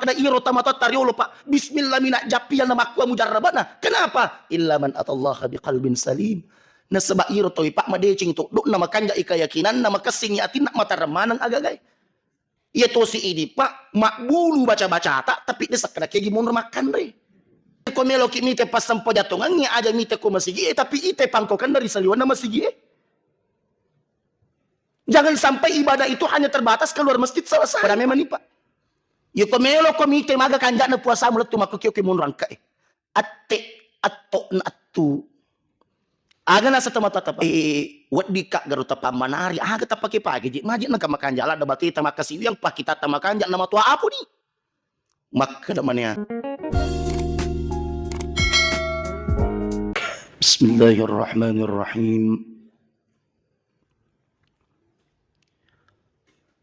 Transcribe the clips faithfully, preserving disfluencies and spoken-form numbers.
Na iro tomatoatta riolo, Pak, bismillah mi najjappi yang namakkua mujarrabana. Kenapa? Illa man atallaha biqalbin salim. Nasaba iro toi, Pak, madeceng toddo'na, makanja'i keyakinanna, makessingngi atinna, matareng maneng agagae. Iya tosi idi, Pak, mabbulu baca-bacata, tapi de sakkeda kegi monro makkanre. Ko meloki mite passempajang tongengnge, aja mite ko masigi e, tapi ite pangkokenna ri saliwenna masigi e. Jangan sampai ibadah itu hanya terbatas keluar masjid, selesai. Pada memang nih, Pak. Ya, ko melo ko mite maga kanjana puasamu lettu makko kio ke monro angka e. Atte, atto na attu. Aga nasa tomatoatta, Pak? Eh, weddikka garo tapammanari, aga tapake-pake je, maje naka makanja ladda bateta makkasiwiang pakitatta makanja na matoa apu ni. Makkeda mania. Bismillahirrahmanirrahim.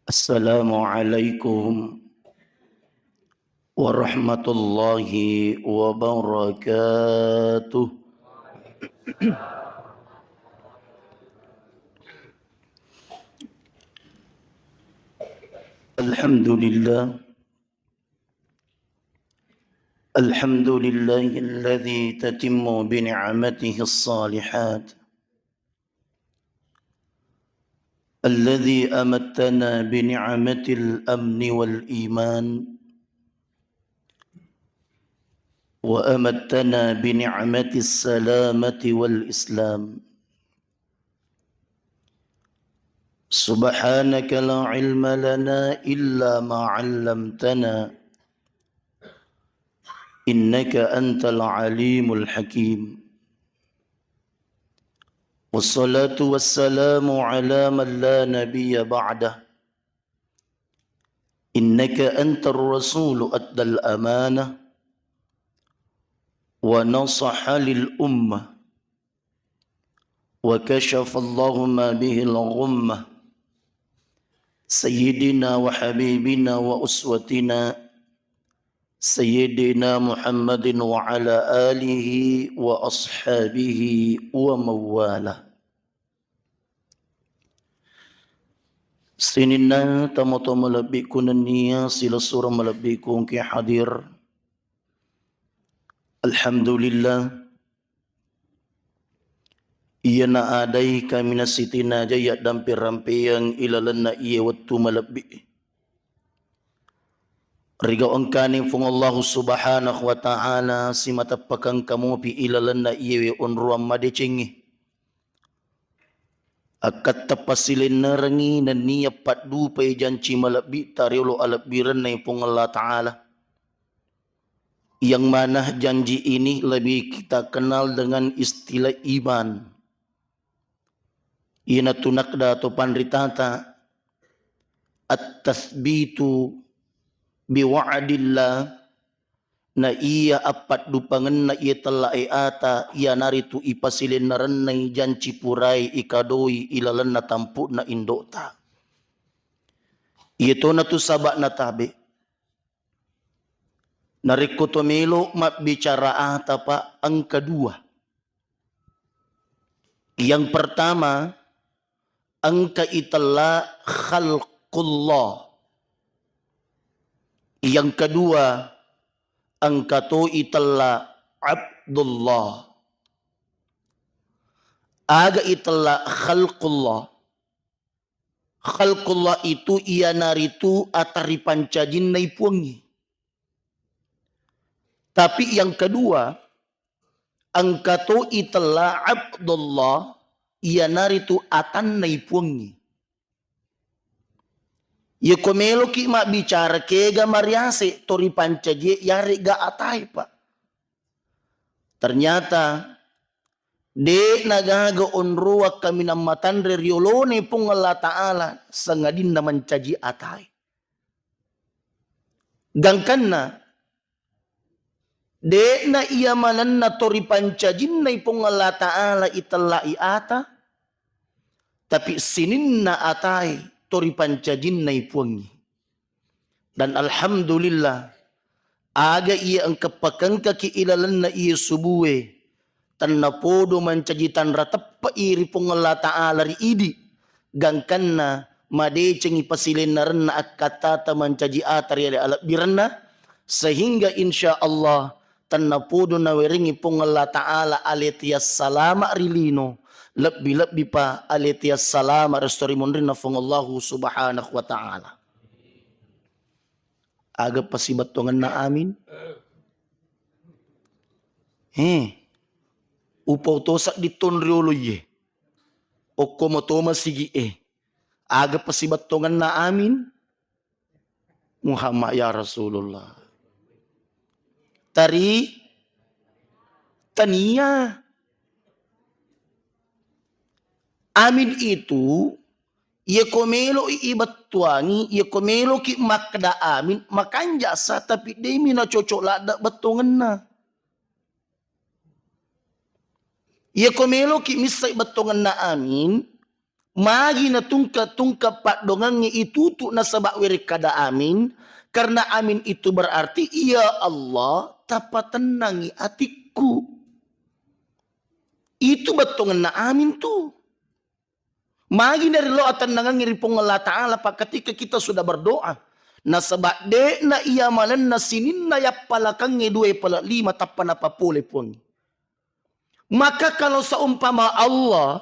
Assalamualaikum warahmatullahi wabarakatuh. Alhamdulillah. Alhamdulillahilladzi tatimmu bi ni'matihis salihat. الذي أمتنا بنعمة الأمن والإيمان، وأمتنا بنعمة السلامة والإسلام. سبحانك لا علم لنا إلا ما علمتنا، إنك أنت العليم الحكيم. والصلاة والسلام على من لا نبي بعده. إنك أنت الرسول أدى الأمانة ونصح للأمة وكشف الله ما به الغمة. سيدنا وحبيبنا وأسوتنا سيدنا محمد وعلى آله وأصحابه ومن والاه. Sininna tomatoa malebbiku nennia silessureng malebbiku engke hadir. Alhamdulillah. Iyana adai kaminang sitinaja yaddampe-rampeyang ilalenna iye wettu malebbi. Rigau engkani Puang Allahu Subhanahu wa Ta'ala, simateppa engka mopi ilalenna iyewe onroang madecengnge. Akkatta pasilennerengngi nennia paddupai janci malebbitta riolo alebbirenna Puang Allah Ta'ala. Yang mana janji ini lebih kita kenal dengan istilah iman. Iyanatu nakda to panritata, at-tathbitu bi wa'dillah, na iya appaddupangenna iya tellae ata, iyanaritu ipasilennerennai janci purae ikadoi ilalenna tampu'na indo'ta. Iyatonatu saba'na tabe. Narekko to melo mabbicara ata, Pak, engka dua. Yang pertama, engka itella khalqullah. Yang kedua, engka to itella abdullah. Aga itella khalqullah? Khalqullah itu iyanaritu ata ripancajinnai Puangnge. Tapi yang kedua, engka to itella abdullah, iyanaritu atannai Puangnge. Yeko meloki mabbicara kega mariase to ripancajie yarega atae, Pak. Ternyata de nagaga onroang kaminang matanre riolone Puang Allah Ta'ala sangadinna mancaji atae. Gangkanna, de'na iya manenna to ripancajinnai Puang Allah Ta'ala itellai ata, tapi sininna atae to ripancajinnai Puangnge. Dan alhamdulillah, aga iya engka pakengkaki ilalenna iye subue, tennapodo mancaji tanra teppe'i ri Puang Allah Ta'ala ri idi, gangkanna madecengi pasilennerenna akkattata mancaji ata ri ale alebbirenna, Sehingga insya Allah tennapodo nawerengi Puang Allah Ta'ala ale tiassalama ri lino, lebbi-lebbi pa ale tiassalama resto ri munrinna Puang Allahu Subhanahu wa Ta'ala. Aga pasibettuangenna amin? Eh, upau to sedding tonriolo iye. Okko matoma sigi e. Aga pasibettuangenna amin? Muhammad ya Rasulullah. Tari tania. Amin itu, iya ko melo'i ibettuangi, iya ko meloki makkeda amin, makanja sa, tapi demi na cocok ladde bettuangenna. Iya ko meloki missai bettuangenna amin, magi na tungke-tungke paddongengnge itutu nasaba werekkada amin, karena amin itu berarti, "Ya Allah, tapatennangi atikku." Itu bettuangenna amin tu. Magi nari lo atennangengngi ri Puang Allah Ta'ala, Pak, ketika kita sudah berdoa. Nasaba de'na iya manenna sininna yappalakengnge dua pala lima tappa napapole Puang. Maka kalau seumpama Allah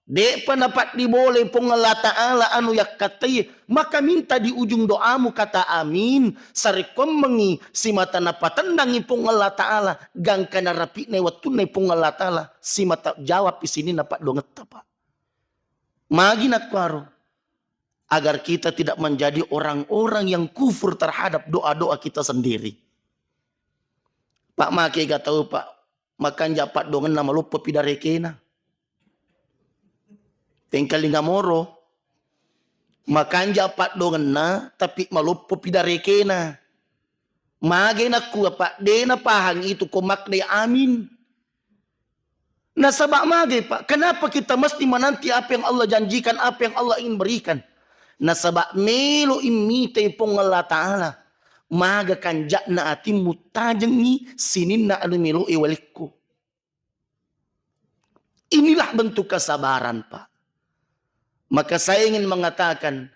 de'pa napaddibole Puang Allah Ta'ala anu yakkattai, maka minta di ujung doamu kata amin, sarekkoammengngi simata napatennangngi Puang Allah Ta'ala, gangka narapi'nai wettunna Puang Allah Ta'ala, simata jawab i sininna paddongetta, Pak. Magi nakkuaro? Agar kita tidak menjadi orang-orang yang kufur terhadap doa-doa kita sendiri. Pak, makega tau, Pak, makanja paddongenna maloppo pidarekena. Tengkalinga moro. Makanja paddongenna tapi maloppo pidarekena. Mage nakkua, Pak, de napahang itu ko makde amin. Nasaba mage, Pak, kenapa kita mesti menanti apa yang Allah janjikan, apa yang Allah ingin berikan? Nasaba melo immitai Puang Allah Ta'ala, maga kanja'na atimmu tajengngi sininna anu melo e walekko. Inilah bentuk kesabaran, Pak. Maka saya ingin mengatakan,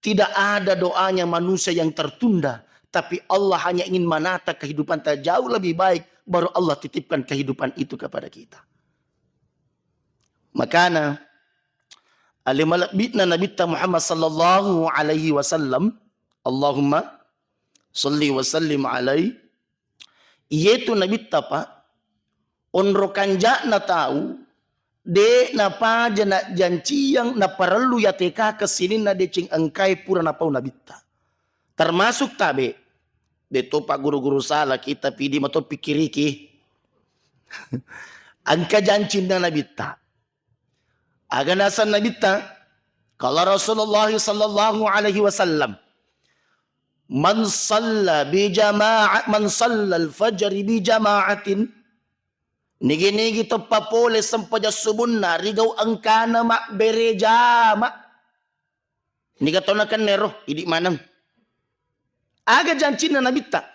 tidak ada doanya manusia yang tertunda, tapi Allah hanya ingin menata kehidupan kita jauh lebih baik, baru Allah titipkan kehidupan itu kepada kita. Makana, ale malebbina Nabitta Muhammad sallallahu alaihi wasallam, Allahumma salli wa sallim alaihi, iyetu Nabitta, Pak, onro kanja'na tau, de napaja najjanciyang naparellu yatekakeng sininna deceng engkae pura napau Nabitta. Termasuk tabe, de topa guru-guru salaki, tapi idi mato pikkiriki. Engka jancinna Nabitta. Aga naseng Nabitta? Qala Rasulullah sallallahu alaihi wasallam, "Man shalla bi jama'a-, man shallal fajri bi jama'atin." Nigi-nigi to papole sempajang subunna rigau engkana mabbere jama. Niga tona kennero, idi maneng. Aga jancinna Nabitta?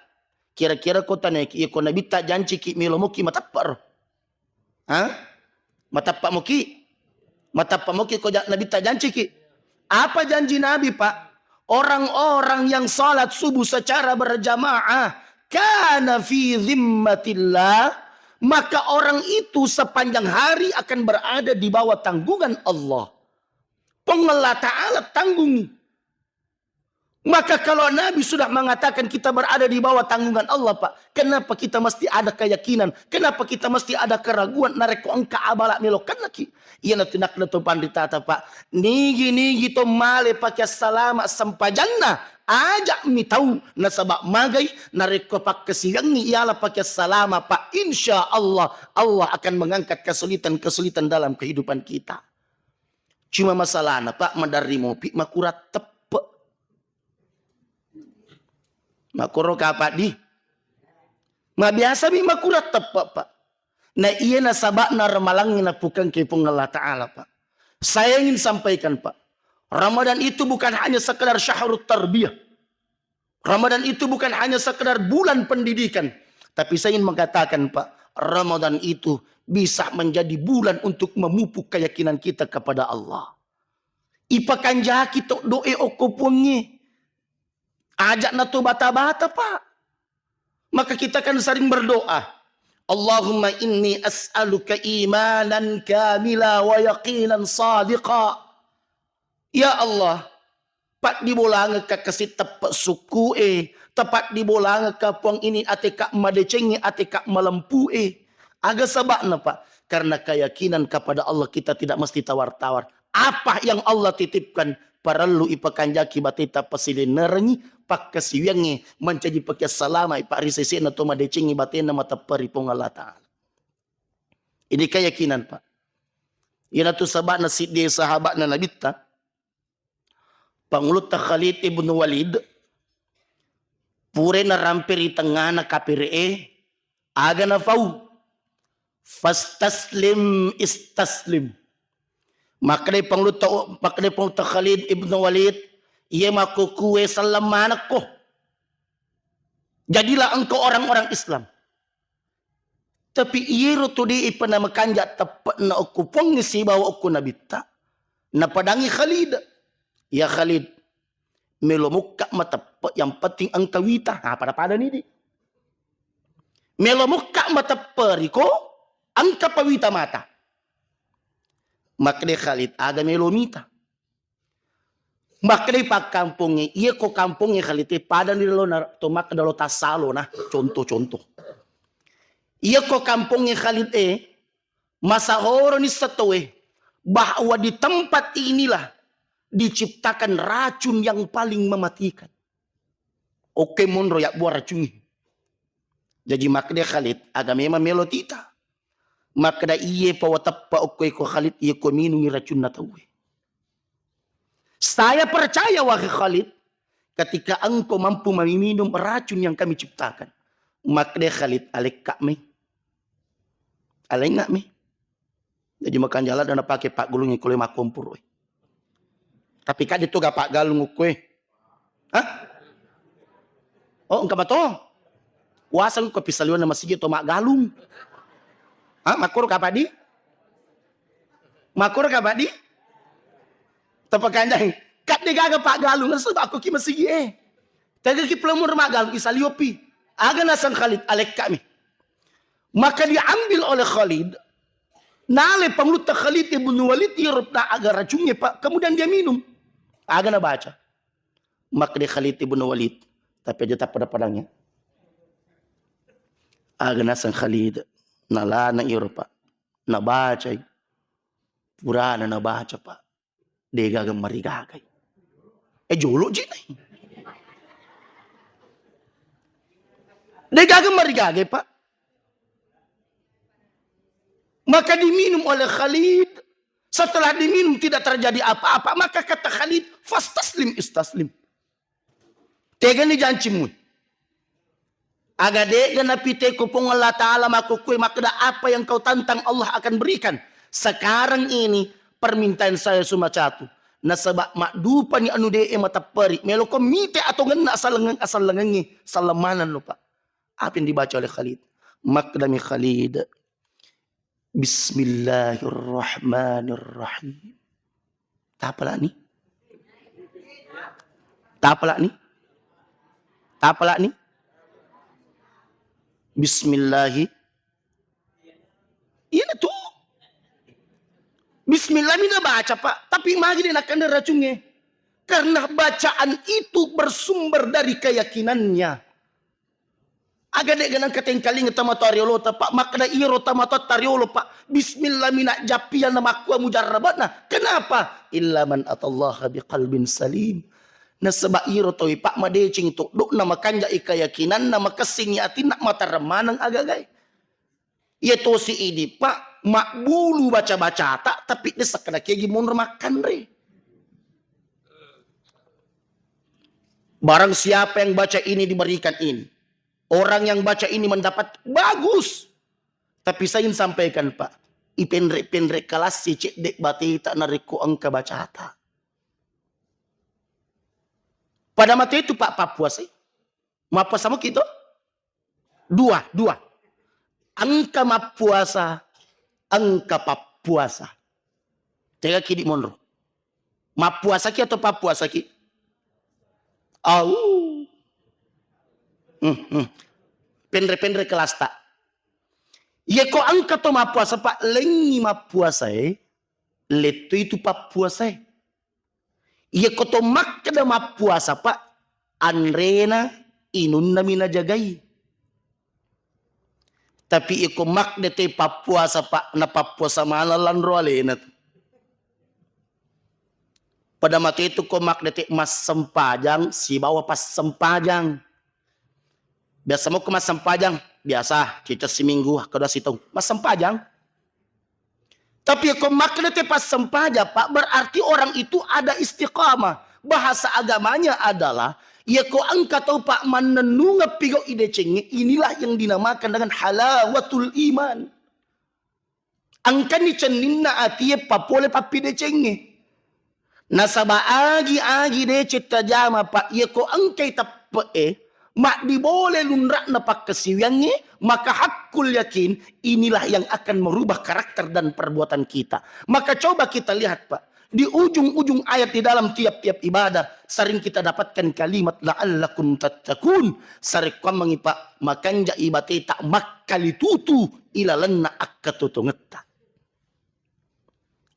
Kira-kira ko tanaiki, iya ko Nabitta janciki melo moki matappa ro? Ha? Matappa moki? Matappa moki ko ja-, Nabitta janciki? Apa janji Nabi, Pak? Orang-orang yang salat subuh secara berjamaah, kana fi zimmatillah, maka orang itu sepanjang hari akan berada di bawah tanggungan Allah. Puang Allah Ta'ala tanggungi. Maka kalau Nabi sudah mengatakan kita berada di bawah tanggungan Allah, Pak, kenapa kita mesti ada keyakinan? Kenapa kita mesti ada keraguan? Narekko engka abala melo kennaki. Iyanatu nakkeda to panritata, Pak. Nigi-nigi to male pake salama sempajanna, aja mi tau nasaba magai, narekko pakkasiwiangngi iala pake salama, Pak. Insya Allah, Allah akan mengangkat kesulitan-kesulitan dalam kehidupan kita. Cuma masalahna, Pak, maderri mopi makurang teppe. Makkoro kapang di? Mabiasa mi makurang teppe, Pak. Nah, iya nasaba'na ramalangnge napukangke Puang Allah Ta'ala, Pak. Saya ingin sampaikan, Pak. Ramadan itu bukan hanya sekedar syahrut tarbiyah. Ramadan itu bukan hanya sekedar bulan pendidikan, tapi saya ingin mengatakan, Pak, Ramadan itu bisa menjadi bulan untuk memupuk keyakinan kita kepada Allah. Ipakanjaki to doe okko Puangnge. Aja na to bata-bata, Pak. Maka kita kan sering berdoa, "Allahumma inni as'aluka imanan kamila wa yaqinan sadiqa." Ya Allah, paddibolangekka kasi teppe' sukku'e, tapaddibolangekka Puang ini ateka madecengnge, ateka malempu'e. Aga saba'na, Pak? Karena keyakinan kepada Allah kita tidak mesti tawar-tawar. Apa yang Allah titipkan, parellu ipakanjaki bateta pasilennerengngi, pakkasiwiyangnge mancaji pakeang salama i, Pak, ri sese'na to madecengngi batena mateppe' ri Puang Allah Ta'ala. Ini keyakinan, Pak. Iyanatu saba'na siddi sahaba'na Nabitta, Pangulutta Khalid ibnu Walid, pura narampe ri tengngana kapere'e, aga nafau? "Fastaslim istaslim." Makkedai Pangulutta, makkedai Pangulutta Khalid ibnu Walid, "Iye makkukue selleng manekko. Jadilah engkau orang-orang Islam." Tapi iyero tu de'e pernah makanja teppe'na okko Puangnge sibawa okko Nabitta. Napadangi Khalid, "Ya Khalid, melo mukka mateppe, yang penting engka wita." Ha, pada-pada ni di. "Melo mukka mateppe riko, engka pawita mata." Makkeda Khalid, "Aga melo mita?" Makkeda pakkampongnge, iya ko kampongnge Khalid e, padani lo na to makkeda lo Tassalo na, contoh-contoh. Iya ko kampongnge Khalid e, masahoro ni satoe bahwa di tempat inilah diciptakan racun yang paling mematikan. Oke, monro ya buah racungnge. Jaji makkeda Khalid, "Aga memang melo tita?" Makkeda, "Iye, pawa teppa okko iko Khalid, iye ko minungi racunna tauwe." Saya percaya, wahai Khalid, ketika engkau mampu meminum racun yang kami ciptakan. Makkeda Khalid, "Alekka mi. Alengnga mi." Jaji makanja ladde napake paggalung ko le makkomporo e. Tapi kade toga paggalung ko e. Hah? Oh, engka mato. Kuasa ko pisaliwan masigi to maggalung. Hah, makkoro kapadi? Makkoro kapadi? Tapakanjai. Kade gaga paggalung, sebab aku ki masigi e. Tega ki pelamur maggalung, isaliopi. Aga naseng Khalid, alekka mi. Maka diambil oleh Khalid, nale Pangulutta Khalid ibnu Walid, iyaro na aga racungnge, Pak. Kemudian dia minum. Aga nabaca. Makkeda Khalid ibnu Walid, tapi aja tak pada-padanya. Aga naseng Khalid, nalana iyaro, Pak. Nabacai. Purana nabaca, Pak. Degaga marigagai. Eh, jolo ji nai. Degaga marigagai, Pak. Maka diminum oleh Khalid. Setelah diminum tidak terjadi apa-apa, maka kata Khalid, "Fastaslim istaslim." Tegani jancimmu. Aga de'ga napiteko Puang Allah Ta'ala makkukue makkeda, "Apa yang kau tantang Allah akan berikan." Sekarang ini permintaan saya cuma satu. Nasaba maddupani anu de'e matepperi. Meloko mite atongenna asallengeng-, asallengengngi, sallemanenno, Pak. Apa yang dibaca oleh Khalid? Makkedami Khalid, "Bismillahirrahmanirrahim." Tapalani? Tapalani? Tapalani? Bismillahi. Iyana tu. Bismillah mi nabaca, Pak. Tapi magi dia nakana racungnge? Karena bacaan itu bersumber dari keyakinannya. Aga de'ga nengka tengkalinga tomatoa riolota, Pak, makkeda iyaro tomatoatta riolo, Pak, bismillah mi najjappianna makkua mujarrabana. Kenapa? Illa man atallaha biqalbin salim. Nasaba iyaro tauwe, Pak, madeceng toddo'na, makanjai keyakinanna, makessingngi atinna, matareng maneng agagae. Iya tosi idi, Pak, mabbulu baca-bacata, tapi de sakkeda kegi monro makkanre. Barang siapa yang baca ini diberikan ini. Orang yang baca ini mendapat bagus. Tapi saya ingin sampaikan, Pak, ipenre-penre kelas si cedde bateta narekko engka bacata. Pada mate itu, Pak, pappuasai. Mappuasa muki to? Dua, dua. Engka mappuasa, engka pappuasa. Tegaki di monro. Mappuasaki atau pappuasaki? Au. Hmm, hmm. penre-penre kelasta. Yeko engka to mappuasa, Pak, lengngi mappuasae, lettu itu pappuasae. Yeko to makkeda mappuasa, Pak, anrena, inunna mi najagai. Tapi iko makkeda te pappuasa, Pak, na pappuasa maneng lanro alena tu. Pada mate tu ko makkeda te massempajang sibawa passempajang. Biasa moko massempajang, biasa cicca siminggu, kedua sitaung. Massempajang. Tapi ko makkeda te passempajang, Pak, berarti orang itu ada istiqamah. Bahasa agamanya adalah, ya ko engka tau, Pak, mannennungeng pigau idecengnge, inilah yang dinamakan dengan halawatul iman. Engkani cenninna atie papole pappidecengnge. Nasaba agi-agi deceng tajama, Pak, yeko engkai teppe'e, maddibolai lunra'na pakkasiwiangnge, maka hakkul yakin inilah yang akan merubah karakter dan perbuatan kita. Maka coba kita lihat, Pak, di ujung-ujung ayat di dalam tiap-tiap ibadah, sering kita dapatkan kalimat la'allakum tattaqun. Sarekkuammengngi, Pak, makanja ibateta makkalitutu ilalenna akkatutungetta.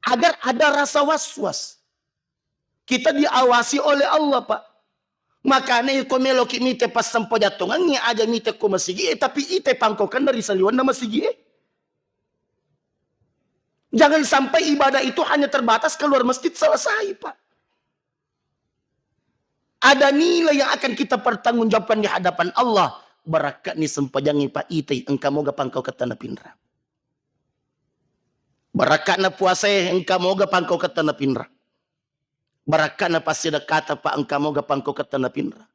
Agar ada rasa was-was. Kita diawasi oleh Allah, Pak. Makanya iko meloki mite passempajang tongengnge, aja mite ko masigi e, tapi ite pangkokenna ri saliwenna masigi e. Jangan sampai ibadah itu hanya terbatas keluar masjid selesai, Pak. Ada nilai yang akan kita pertanggungjawabkan di hadapan Allah. Barakka'ni sempajangngi, Pak, itai engka moga pangkauketta napinra. Barakka'na puasae engka moga pangkauketta napinra. Barakka'na passidekkata, Pak, engka moga pangkauketta napinra.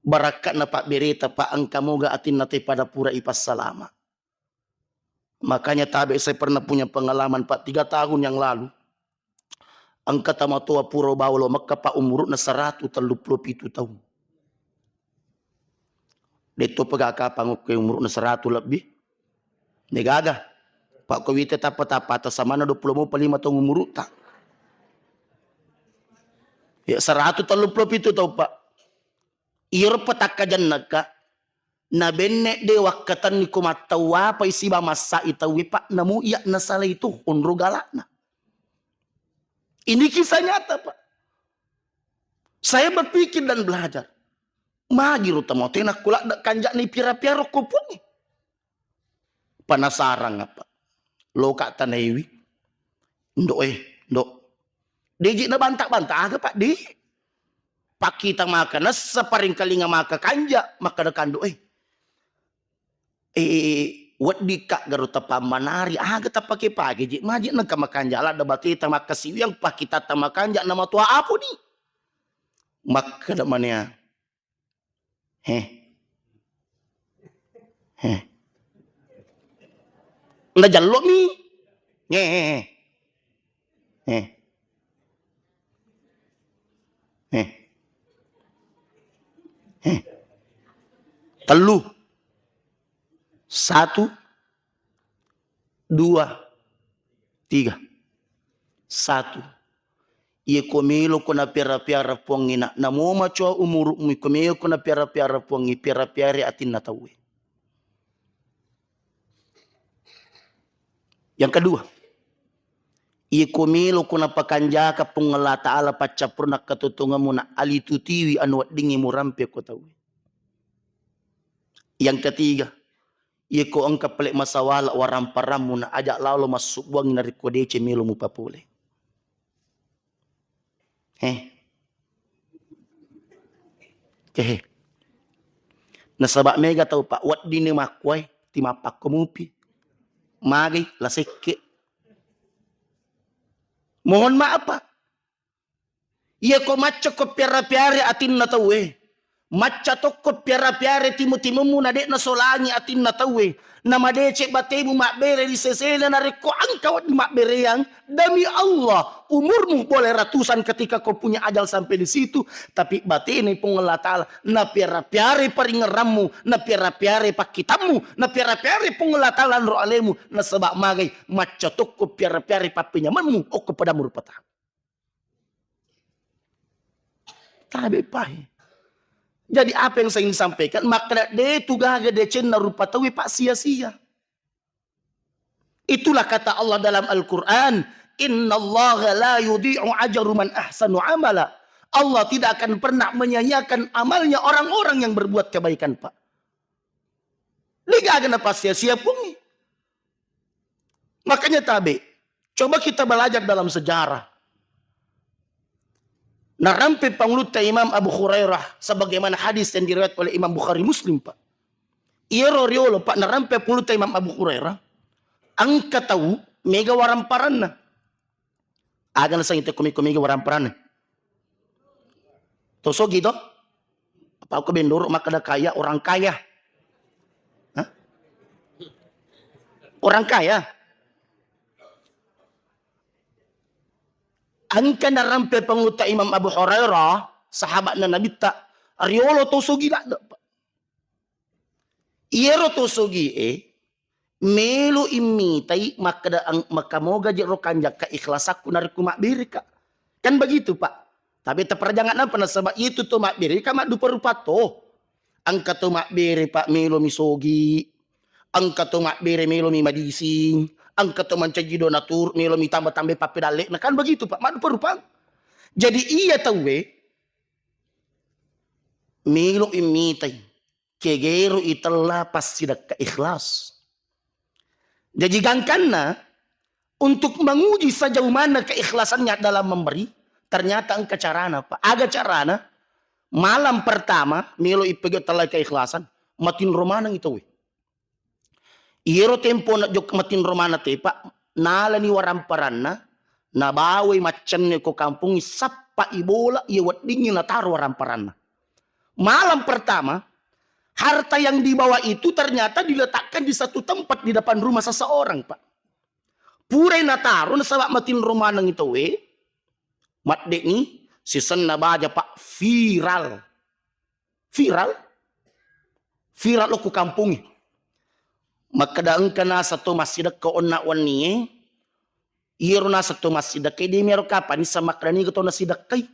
Barakka'na pabbereta, Pak, engka moga atinna te pada pura ipassalama. Makanya tabe saya pernah punya pengalaman, Pak, tiga tahun yang lalu. Engka tamatoa pura bawa lo Mekka, Pak, umuru'na seratu telluppulo pitu taung. Detto pega kapang okko umuru'na seratu lebbi. Negaga. Pak, ko wita tappa-tappa, tasamana dua puluh mopa lima taung umuru'ta. Ya, seratu telluppulo pitu taung, Pak. Iyaro patakkajennaka, nabenne de wakkatenni ko mattauwapai siba massa'i tauwe, Pak, namo iya nasalai tu onro galakna. Ini kisah nyata, Pak. Saya berpikir dan belajar. Magi ro tamaote nakko ladde kanja'na ipira-pira ro ko puangnge. Panasarang apa? Loka tanaiwi. Ndok, eh, ndok. Deji nabanta-banta aga, Pak, de. Pakkita maka nessa paringkalinga maka kanja, makkeda kando, eh. Eh, weddikka garo tapammanari, aga tapake-pake je, maji nengka makanja ladde bateta makkasiwiang pakkitatta makanja namatoa aponi. Makkeda manea. He. He. Najallomi. He, he, he. He. He. He. Tellu. Satu. Dua. Tiga. Satu. Iye ko melo ko napiara-piara Puangnge na, namo macoa umuru'mu, iko melo ko napiara-piara Puangnge, piara-piara atinna tauwe. Yang kedua, iye ko melo ko napakanjaka Puang Allah Ta'ala paccappurna katotongemmu na alitutiwi anu weddingnge murampe ko tauwe. Yang ketiga, iye ko engka pale masawala waramparammu na aja lalo massubbuangngi narekko deceng melo mupapole. He. Kehe. Nasaba mega tau, Pak, weddinni makkuai timappakko mupi. Magai la sekke. Mohon maaf, Pak. Iya ko macca ko piara-piare atinna tauwe. Macca tokko piara-piare timu-timummu na de'na solangi atinna tauwe. Na madeceng batemu mabbere ri sesena narekko engka wedding mabbereang, demi Allah, umurmu boleh ratusan ketika kau punya ajal sampai di situ, tapi batena Puang Allah Ta'ala, na piara-piare paringerrammu, na piara-piare pakkitammu, na piara-piare Puang Allah Ta'ala anro alemu, nasaba magai macca tokko piara-piare pappenyamemmu okko padammu rupa tau. Tabe pahe. Jadi apa yang saya ingin sampaikan, makkeda de tu gaga decenna rupa tauwe, Pak, sia-sia. Itulah kata Allah dalam Al-Quran, "Innallaha la yudhi'u ajru man ahsanu amala." Allah tidak akan pernah menyia-nyiakan amalnya orang-orang yang berbuat kebaikan, Pak. De gaga napassia-sia Puang. Makanya tabe, coba kita belajar dalam sejarah. Narampe pangulutta Imam Abu Hurairah sebagaimana hadis yang diriwayat oleh Imam Bukhari Muslim, Pak. Iyaro riolo, Pak, narampe pangulutta Imam Abu Hurairah, engka tau mega waramparanna. Aga nasengi te komi-komi waramparanna? To sogi to? Apa aku bendoro makkeda kaya, orang kaya? Hah? Orang kaya? Engka narampe pangulutta Imam Abu Hurairah, sahabatna Nabitta, riolo to sogi ladde, Pak. Iyaro to sogie, melo immitai makkeda ang-, makamoga jero kanjak keikhlasanku narekko mabbereka. Kan begitu, Pak. Tapi taperjangak napa nasaba itu to mabbereka maddupa-rupa to. Engka to mabbere, Pak, melo mi sogi. Engka to mabbere melo mi madising. Engka to mancaji donatur melo mi tambah-tambah pappedalle. Nah, kan begitu, Pak. Maddupa-rupa. Jadi iya tauwe melo immitai. Kegero itella passidekka ikhlas. Jaji gangkanna untuk menguji sejauh mana keikhlasannya dalam memberi, ternyata engka carana, Pak. Aga carana? Malam pertama, melo ipegge tellai keikhlasan, matinro maneng itowe. Iyero tempo na jok matinro maneng te, Pak, nalani waramparanna, nabawai maccenne ko kampongngi, sappai bola iya weddingngi nataro waramparanna. Malam pertama, harta yang dibawa itu ternyata diletakkan di satu tempat di depan rumah seseorang, Pak. Purai nataro nasaba matinro maneng itowe, madde'ni sisenna baja, Pak, viral. Viral? Viral lo ku kampongnge. Makkeda engka naseng to massidekka onna wennie, iyero naseng to massidekkai, de miaro kapang nisseng makkeda niga to nasidekkai.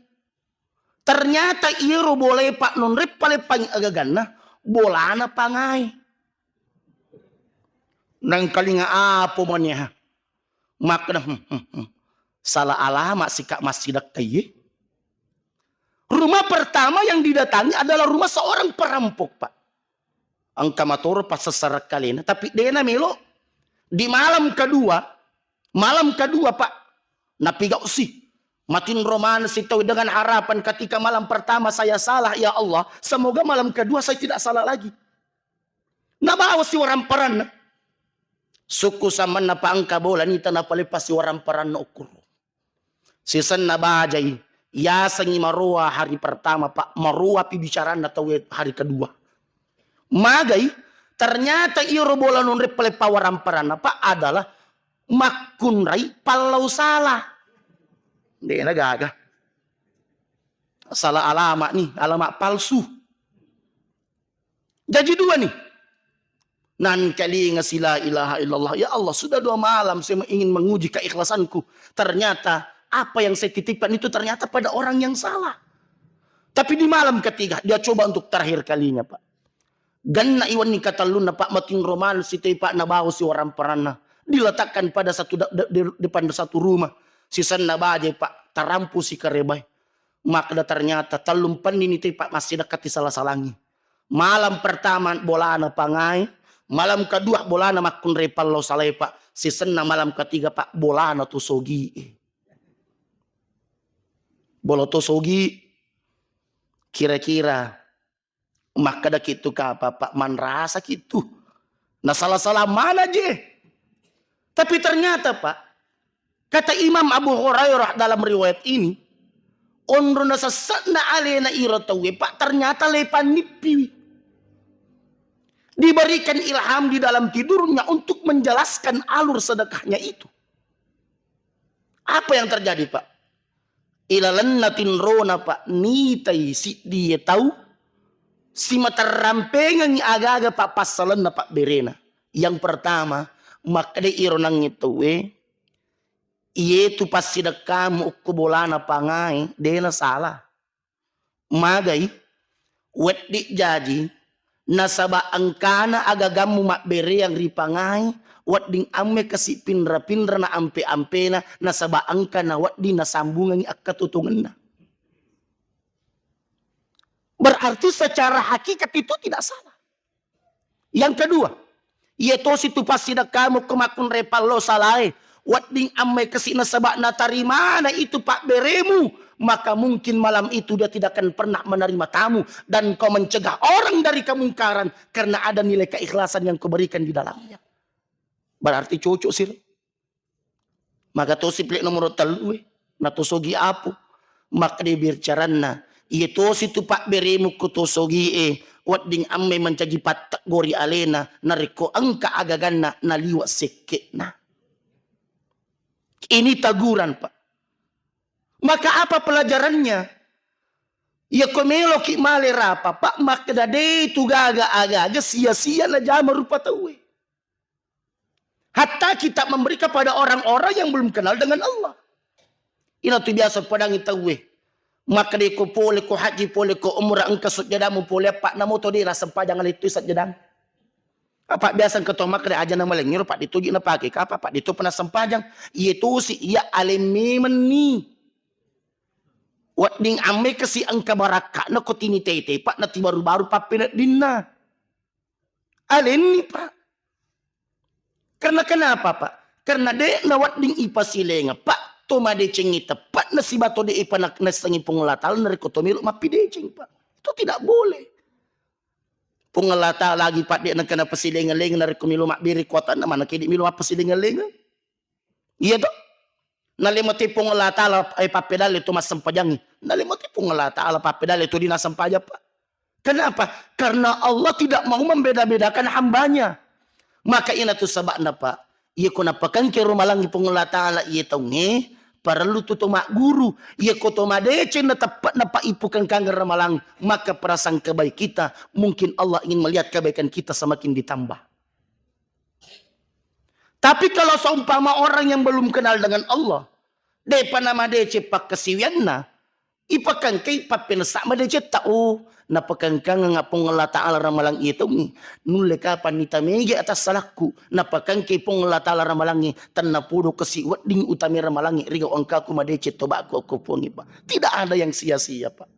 Ternyata iyero bolae, Pak, nonreppa-leppangi agaganna, bolana pangae. Nangkalinga apo mania. Makkeda, "Hmm, hmm, hmm. Salah alamat sika massidekkai ye." Rumah pertama yang didatangi adalah rumah seorang perampok, Pak. Engka matoro passessareng kalena, tapi dena melo. Di malam kedua, malam kedua, Pak, napigau si. Matinro maneng si tau dengan harapan ketika malam pertama saya salah, ya Allah, semoga malam kedua saya tidak salah lagi. Nabawa si waramparanna. Sukku samanna, Pak, engka bola nita napalepas si waramparanna ukkuru. Sisenna bajai, yasengi maroa hari pertama, Pak, maroapi bicaranna tauwe hari kedua. Magai, ternyata iyaro bola nonreppa leppa waramparanna, Pak, adalah makkunrai pallau salah. Dena gaga. Salah alamat nih, alamat palsu. Jaji dua nih. Nangkalinga si la ilaha illallah. Ya Allah, sudah dua malam saya ingin menguji keikhlasanku. Ternyata apa yang saya titipkan itu ternyata pada orang yang salah. Tapi di malam ketiga, dia coba untuk terakhir kalinya, Pak. Genna iwenni katellunna, Pak, matinro maneng si toi, Pak, nabawa si waramparanna. Diletakkan pada satu da-, de-, de-, depan satu rumah. Sisenna bajai, Pak, tarampu si karebai. Makkeda ternyata tellumpenni ni toi, Pak, massidekka tisala-salangi. Malam pertama bolana pangae, malam kedua bolana makkunrai pallau salae, Pak. Sisenna malam ketiga, Pak, bolana tu sogie. Bola tu sogi, kira-kira makkeda kitu kapa, Pak, manrasa kitu. Nasala-sala mana je. Tapi ternyata, Pak, kata Imam Abu Hurairah dalam riwayat ini, onro nasesse'na alena iro tauwe, Pak, ternyata lepannippiwi. Diberikan ilham di dalam tidurnya untuk menjelaskan alur sedekahnya itu. Apa yang terjadi, Pak? Ilalenna tinrona, Pak, nitai siddi tau simaterrampengengi aga-aga, Pak, passalenna pabberena. Yang pertama, makkeda iro nangnge tauwe, iyetu passidekkamu ukko bolana pangae, dena salah. Magai, Weddi jaji, nasaba engkana agagammu mabbereang ripangai, wedding amme kasi pinra-pinra na ampe-ampena, nasaba engka na wedding nasambungengi akkatutungenna. Berarti secara hakikat itu tidak salah. Yang kedua, iye tosi tu passidekkamu ko makkunrai pallo salae, wedding amme kasi nasaba natarimana itu pabberemu, maka mungkin malam itu dia tidak akan pernah menerima tamu dan kau mencegah orang dari kemungkaran karena ada nilai keikhlasan yang kau berikan di dalamnya. Berarti cocok sih. Maka tosi pile nomor tellu e, na tosogi apo. Makkeda bercaranna, iye tosi tu pabberemu ko tosogi e, wedding amme mancaji patteggori alena, narekko engka agaganna naliwa sekke'na. Ini teguran, Pak. Maka apa pelajarannya? Ya ko meloki male rapa, Pak, makkeda de tu gaga aga-aga sia-sia najama rupa tauwe. Hatta kita memberi kepada orang-orang yang belum kenal dengan Allah. Ina tu biasa padangi tauwe. Makkeda ko pole ko haji, pole ko umrah, engka sujjadamu pole, apa namo to de nasempajang lettu sajjadang. Apa biasa engka to makkeda aja na malengngero, Pak, dituju napake kapa, Pak, ditu pernah sempajang. Iye tosi iya aleng memenni. Wedding amme kasi engka barakka'na ko tini tete, Pak, nati baru-baru pappeneddinna. Alenni, Pak. Karena kenapa, Pak? Karena de' nawedding ipasilengeng, Pak. To madecengngi teppa'na sibawa to de' ipanassengi Puang Allah Ta'ala narekko to melo mappideceng, Pak. Itu tidak boleh. Puang Allah Ta'ala agi, Pak, de' nengka napasilengeng-lengeng narekko melo mabbere kuatanna, mana kedi melo mappasilengeng-lengeng. Iya to? Nalemo te Puang Allah Ta'ala, eh, pappedalle to massempajangngi. Nalemo te Puang Allah Ta'ala pappedalle to dina sempajang, Pak. Kenapa? Karena Allah tidak mau membeda-bedakan hambanya. Maka ina tu saba'na, Pak. Iya ko napakengke ro malangngi Puang Allah Ta'ala iya taungnge, parellu tu to magguru. Iya ko to madeceng na teppa'na, Pak, ipukengkangeng ramalang, maka prasangka baik kita, mungkin Allah ingin melihat kebaikan kita semakin ditambah. Tapi kalau seumpama orang yang belum kenal dengan Allah, de'pa namadeceng pakkasiwianna, ipakengkei pappenessa madecetta, oh, napakengkangeng Puang Allah Ta'ala ramalang iya taungnge, nulle kapanni tamege atas salakku, napakengkei Puang Allah Ta'ala ramalangnge, tennapodo kasi wedding utame ramalangnge rigau engkaku madeceng toba'ku okko Puangnge, Pak. Tidak ada yang sia-sia, Pak.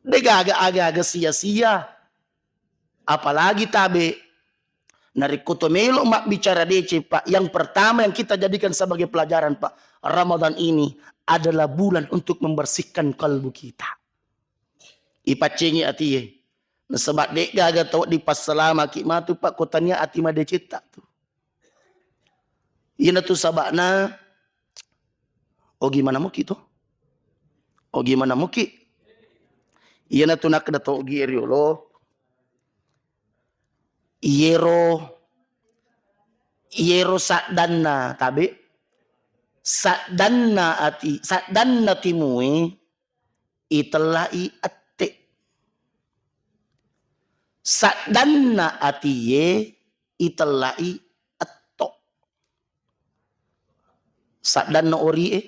De'gaga aga-aga sia-sia. Apalagi tabe, narekko to melo mabbicara deceng, Pak, yang pertama yang kita jadikan sebagai pelajaran, Pak, Ramadan ini adalah bulan untuk membersihkan kalbu kita. Ipaccengi atie. Nasaba de'gaga tau dipassalamaki matu, Pak, ko tania ati madecetta tu. Iyanatu saba'na, ogi mana muki to? Ogi mana muki? Iyanatu nakkeda to ogi e riolo. Iyero, iyero saddanna tabe, saddanna ati, saddanna timue, itellai ette. Saddanna atie itellai etto. Saddanna orie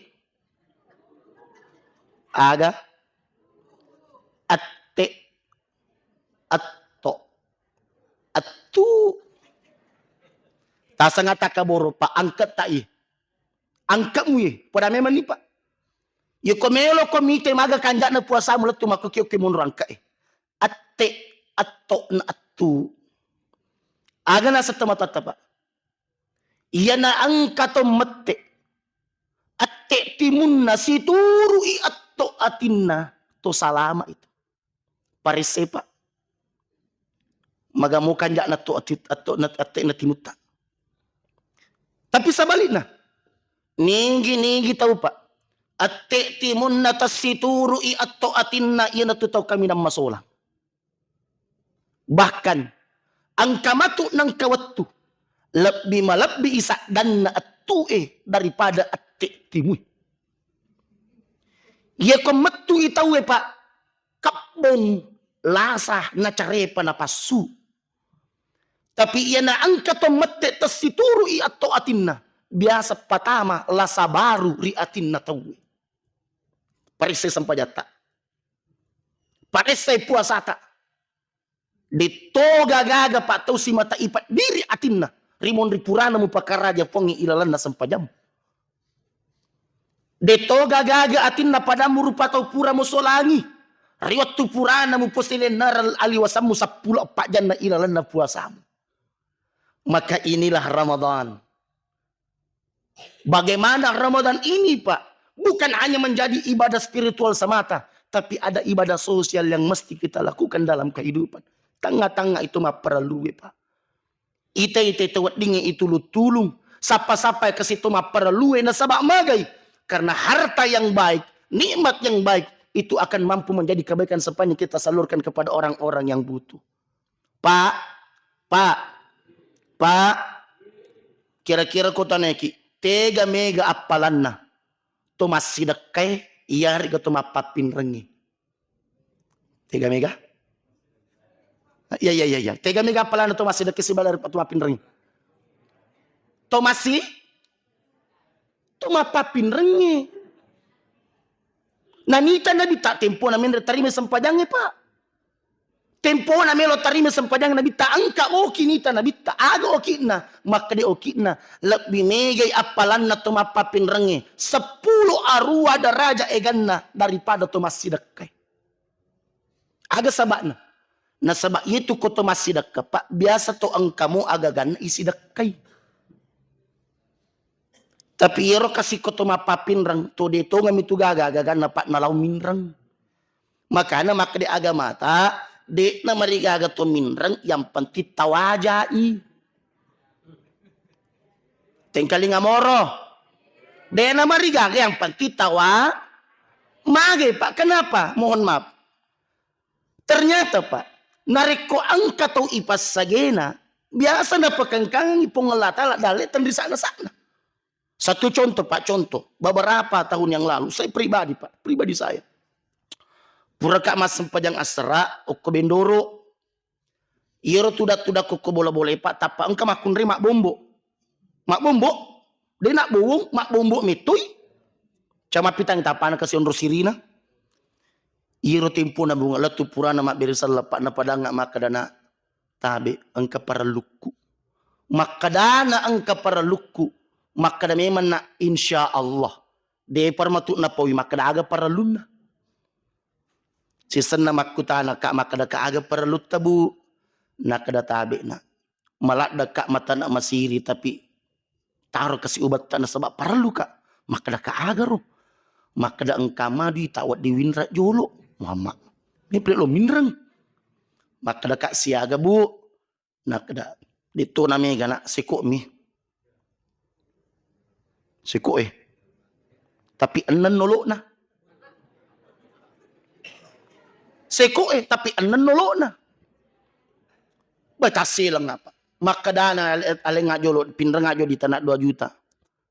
aga? Ette, etto, ettu. Tasanga takaboro, Pak, angke'tai. Angke'mu ye, pada memang ni, Pak. Yeko melo ko mite maga kanja'na puasamu lettu makkuki-uki monro angke'e. Atte, atto, na attu. Aga naseng tomatoatta, Pak? Iyana engka to mette, atte timunna situru'i atto atinna, to salama itu. Paresse, Pak. Maga mo kanja'na to ati-, atto na, atte na timutta. Tapi sebalikna, nigi-nigi tau, Pak, atte timunna tessituru'i atto atinna, iyanatu tau kaminang masolang. Bahkan engka matu nengka wettu lebbi malebbi saddanna ettue daripada atte timui. Yeko mettui taue, Pak, kebbong lasa nacarepa napassu. Tapi iyana engka to mette tessituru'i atto atinna, biasa patama lasa baru ri atinna tauwe. Paresse sempajatta. Padessai puasata. Detto gaga-gaga, Pak, tau simata ipa diri atinna. Rimonri purana mupakaraja Puangnge ilalenna sempajammu. Detto gaga-gaga atinna padammu rupa tau pura musolangi. Ri wettu purana muposilennara aliwasammu seppulo eppa janna ilalenna puasamu. Maka inilah Ramadan. Bagaimana Ramadan ini, Pak? Bukan hanya menjadi ibadah spiritual semata, tapi ada ibadah sosial yang mesti kita lakukan dalam kehidupan. Tengah-tengah itu mapparellue, Pak. Ita-ita itu weddingnge itu tulung-tulung. Sapa-sapa yang kasih itu mapparellue nasaba magai. Karena harta yang baik, nikmat yang baik, itu akan mampu menjadi kebaikan sepanjang kita salurkan kepada orang-orang yang butuh. Pak, Pak, Pak, kira-kira ko tanaiki, tega mega appalanna to massidekkai, iyarega to mappappinrengngi? Tega mega? Iya, iya, iya, iya. Tega mega appalanna to massidekkai sibawa to mappinrengngi? To massi-, to mappappinrengngi. Nanita Nabitta tempona menre tarima sempajangnge, Pak. Tempona melo tarima sempajang Nabitta, engka oki nita Nabitta, aga oki'na? Makkeda oki'na, lebbi megai appalanna to mappappinrengnge, seppulo arua daraja eganna daripada to massidekkai. Aga saba'na? Nasaba iyatu ko to massidekka, Pak, biasa to engka mo agaganna isidekkai. Tapi iyaro kasi ko to mappappinreng, to de tongeng mi tu gaga agaganna, Pak, nalao minreng. Makana makkeda agamata, de'na marigaga to minreng, yang penting tawajai. Tengkalinga moro. De'na marigaga, yang penting tawa-, magai, Pak. Kenapa? Mohon maaf. Ternyata, Pak, narekko engka tau ipassagena, biasa napakengkangengi Puang Allah Ta'ala dalle tenrisa'na-sa'na. Satu contoh, Pak, contoh. Beberapa tahun yang lalu, saya pribadi, Pak, pribadi saya. Puraka massempajang asera, okko Bendoro. Iyaro tuda-tuda kokko bola-bola, Pak, tappa engka makkunrai mabbombo. Mabbombo? De nabbowong, mabbombo mettoi. Cama pitang tapana kasi onro sirina. Iyaro tempona bunga lettu purana mabbere selleng, Pak, napadangnga makkeda, "Nak, tabe, engka parellukku." Makkedana, "Engka parellukku." Makkeda memang, Nak, insya Allah. Depa matu napaui makkeda aga parellunna. Sisenna makkutana, Kak, makkeda, Kak, aga parellutta, Bu? Nakkeda, tabe, Nak. Maladda, Kak, matana masiri, tapi taro kasi ubatta nasaba parellu, Kak. Makkeda, Kak, aga ro? Makkeda, engka madui ta wedding winra jolo. Mama. Ini pile lo minreng. Makkeda, Kak, siaga, Bu? Nakkeda, dettona mega, Nak, seko mi. Seko e. Tapi enneng nolo'na. Seko e, tapi enneng nolo'na. Ba, tasseleng apa? Makkedana ale-, alenga jolo, pinrenga jolo di tanah dua juta.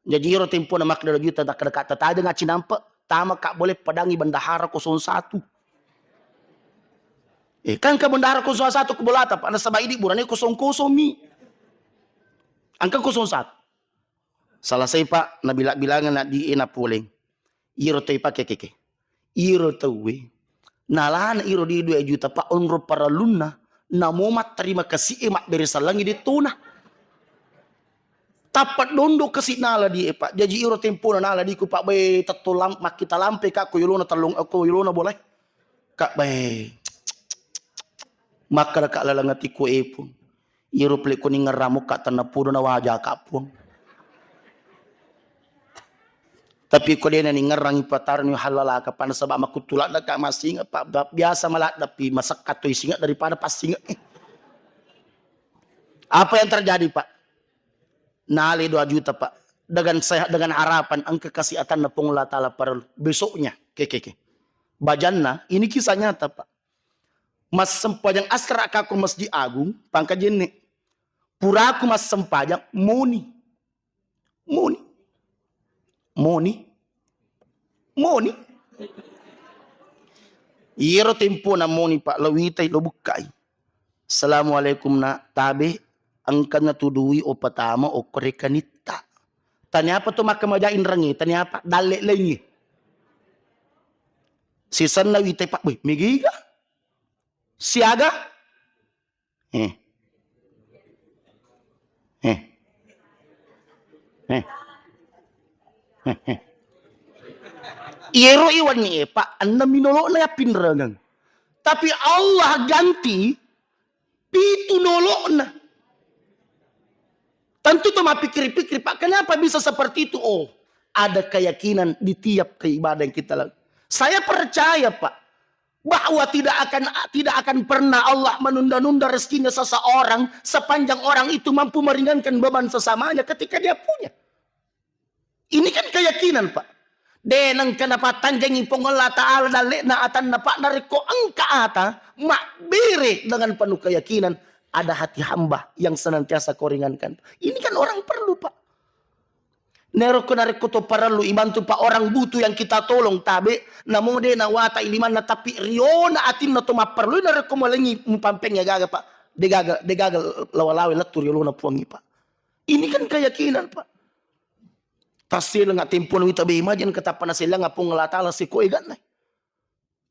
Jaji iro tempona makkeda dua juta, takkeda, Kak, tatajeng aci nampe, tama, Kak, boleh padangi bendahara kosong satu. Eh, kan ke bendahara kosong satu ke bolata, Pak, nasaba idi burane kosong-kosong mi. Angka kosong satu. Selesai, Pak, nabila-bilangeng na di ena poleng. Iro toi pake keke. Iro tauwe nalana iro di dua juta, Pak, onro parellunna, namo matterima kasih e mabbere sellengi dettona. Tappa dondo kasi nala di e, Pak. Jaji iro tempona nala di ku, Pak, bae tetto lam-, makkita lampe, Kak, ko yolona tellung, ko yolona bolae. Kak, bae. Makkeda, Kak, laleng atiku, e, Puang. Iyaro pele ko ningerramu, Kak, tennapodo nawaja, Kak, Puang. Tapi ko dena ningerrangi patarni halalaka, Pak, nasaba makkutulak deka masinga, Pak, ba-, biasa maladdepi masekka to isinga daripada passinga. Apa yang terjadi, Pak? Nale dua juta, Pak. Dengan sehat, dengan harapan engka kasiatanna Puang Allah Ta'ala parellu. Besoknya, ke, ke, ke. Bajanna, ini kisah nyata, Pak. Massempajang asra ka ko Masjid Agung, Pangkajenne. Puraku massempajang, moni. Moni. Moni. Moni. Iyaro tempona moni, Pak, lo witai, lo bukkai. Assalamualaikum, Nak. Tabe, engkana tu dui opatama okko rekanitta. Taniapa tu makkamaja inrengnge, taniapa dalle laingnge. Sisenna witai, Pak, weh, megiga. Siaga? Eh. Eh. Eh. Eh, eh. Iyero iwanni e, Pak, enneng minolo'na yappinrengeng. Tapi Allah ganti pitu nolo'na. Tentu to mappikir-pikir, Pak, kenapa bisa seperti itu? Oh, ada keyakinan di tiap keibadah yang kita lakukan. Saya percaya, Pak, bahwa tidak akan tidak akan pernah Allah menunda-nunda rezekinya seseorang sepanjang orang itu mampu meringankan beban sesamanya ketika dia punya. Ini kan keyakinan, Pak. De nengka napattanjangi Puang Allah Ta'ala dalle'na atanna, Pak, narekko engka ata mabbere dengan penuh keyakinan, ada hati hamba yang senantiasa kau ringankan. Ini kan orang perlu, Pak. Narekko, narekko to parellu ibantu, Pak, orang butuh yang kita tolong, tabe, namo de nawata ilimanna, tapi riona atinna to mapparellu, narekko malengi mupampengi gaga, Pak, degaga, degaga lawa-lawa lettu riolona Puangngi, Pak. Ini kan keyakinan, Pak. Tasseleng tempo wita be, imagine katappa nasellenga Puang Allah Ta'ala seko eganna.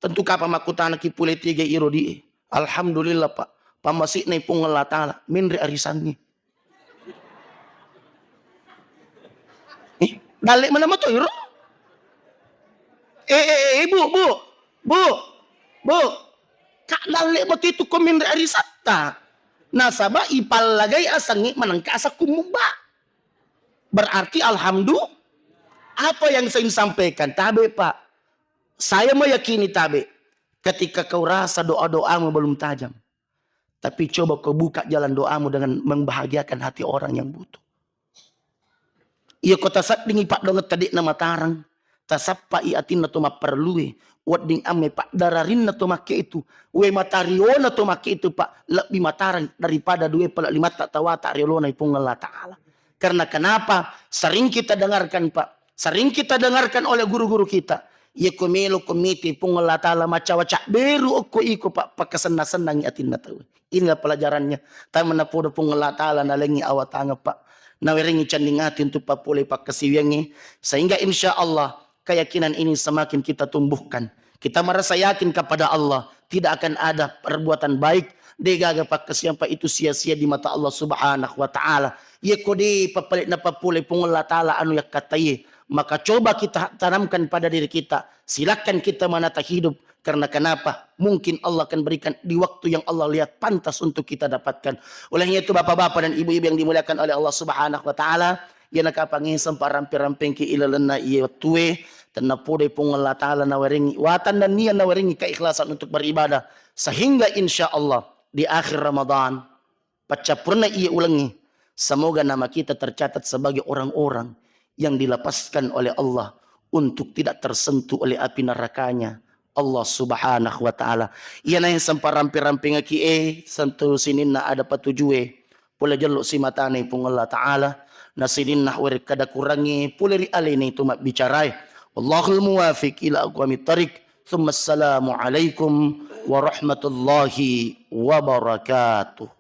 Tentu kapang makkutanaki pole tega iro di e. Alhamdulillah, Pak. Pammasi'na Puang Allah Ta'ala, menre arisangnge. Eh, dalle mana mato iro? Eh, eh, eh, Bu, Bu. Bu. Bu. Kak dalle mato itu ko menre arisatta. Nasaba ipallagai asangnge manengka asakku mubba. Berarti alhamdulillah. Apa yang saya ingin sampaikan? Tabe, Pak. Saya meyakini, tabe, ketika kau rasa doa-doamu belum tajam, tapi coba kau buka jalan doamu dengan membahagiakan hati orang yang butuh. Iya, ko tasaddingi paddoangetta de'na matarang, tasappai atinna to mapparellue, wedding amme paddararinna to makke itu, we matariona to makke itu, Pak, lebbi matarang daripada due pale limatta tawata riolona Puang Allah Ta'ala. Karena kenapa? Sering kita dengarkan, Pak. Sering kita dengarkan oleh guru-guru kita. Iya ko melo ko mite Puang Allah Ta'ala macawa-cawa beru okko iko, Pak, pakasenna-sennangi atinna tau. Inilah pelajarannya. Tapi menapodo Puang Allah Ta'ala nalengi awatangeng, Pak. Nawerengi canding ati untuk papole pakkasiwiangnge. Sehingga insya Allah keyakinan ini semakin kita tumbuhkan. Kita merasa yakin kepada Allah, tidak akan ada perbuatan baik, degaga pakkasiwiang, Pak, itu sia-sia di mata Allah Subhanahu wa Ta'ala. Iya ko de pappale napapole Puang Allah Ta'ala anu yakkattaie, maka coba kita tanamkan pada diri kita. Silakan kita menata hidup. Karena kenapa? Mungkin Allah akan berikan di waktu yang Allah lihat pantas untuk kita dapatkan. Olehnya itu, bapak-bapak dan ibu-ibu yang dimuliakan oleh Allah Subhanahu wa Ta'ala, iyana kapang ngiseng parampe-rampengki ilalenna iye wettue, tennapodo Puang Allah Ta'ala nawerengi watan nennia nawerengi keikhlasan untuk beribadah, sehingga insya Allah di akhir Ramadan, paccappurna iye ulengnge, semoga nama kita tercatat sebagai orang-orang yang dilepaskan oleh Allah untuk tidak tersentuh oleh api nerakanya Allah Subhanahu wa Ta'ala. Iyana yang sempa rampe-rampengaki e, sentuh sininna ada patujue, pole jello simatane Puang Allah Ta'ala, na sininna werekkada kurangnge pole ri alene tu mabbicarae. Wallahul muwafiq ila aqwamit thariq. Tsumma assalamu alaikum warahmatullahi wabarakatuh.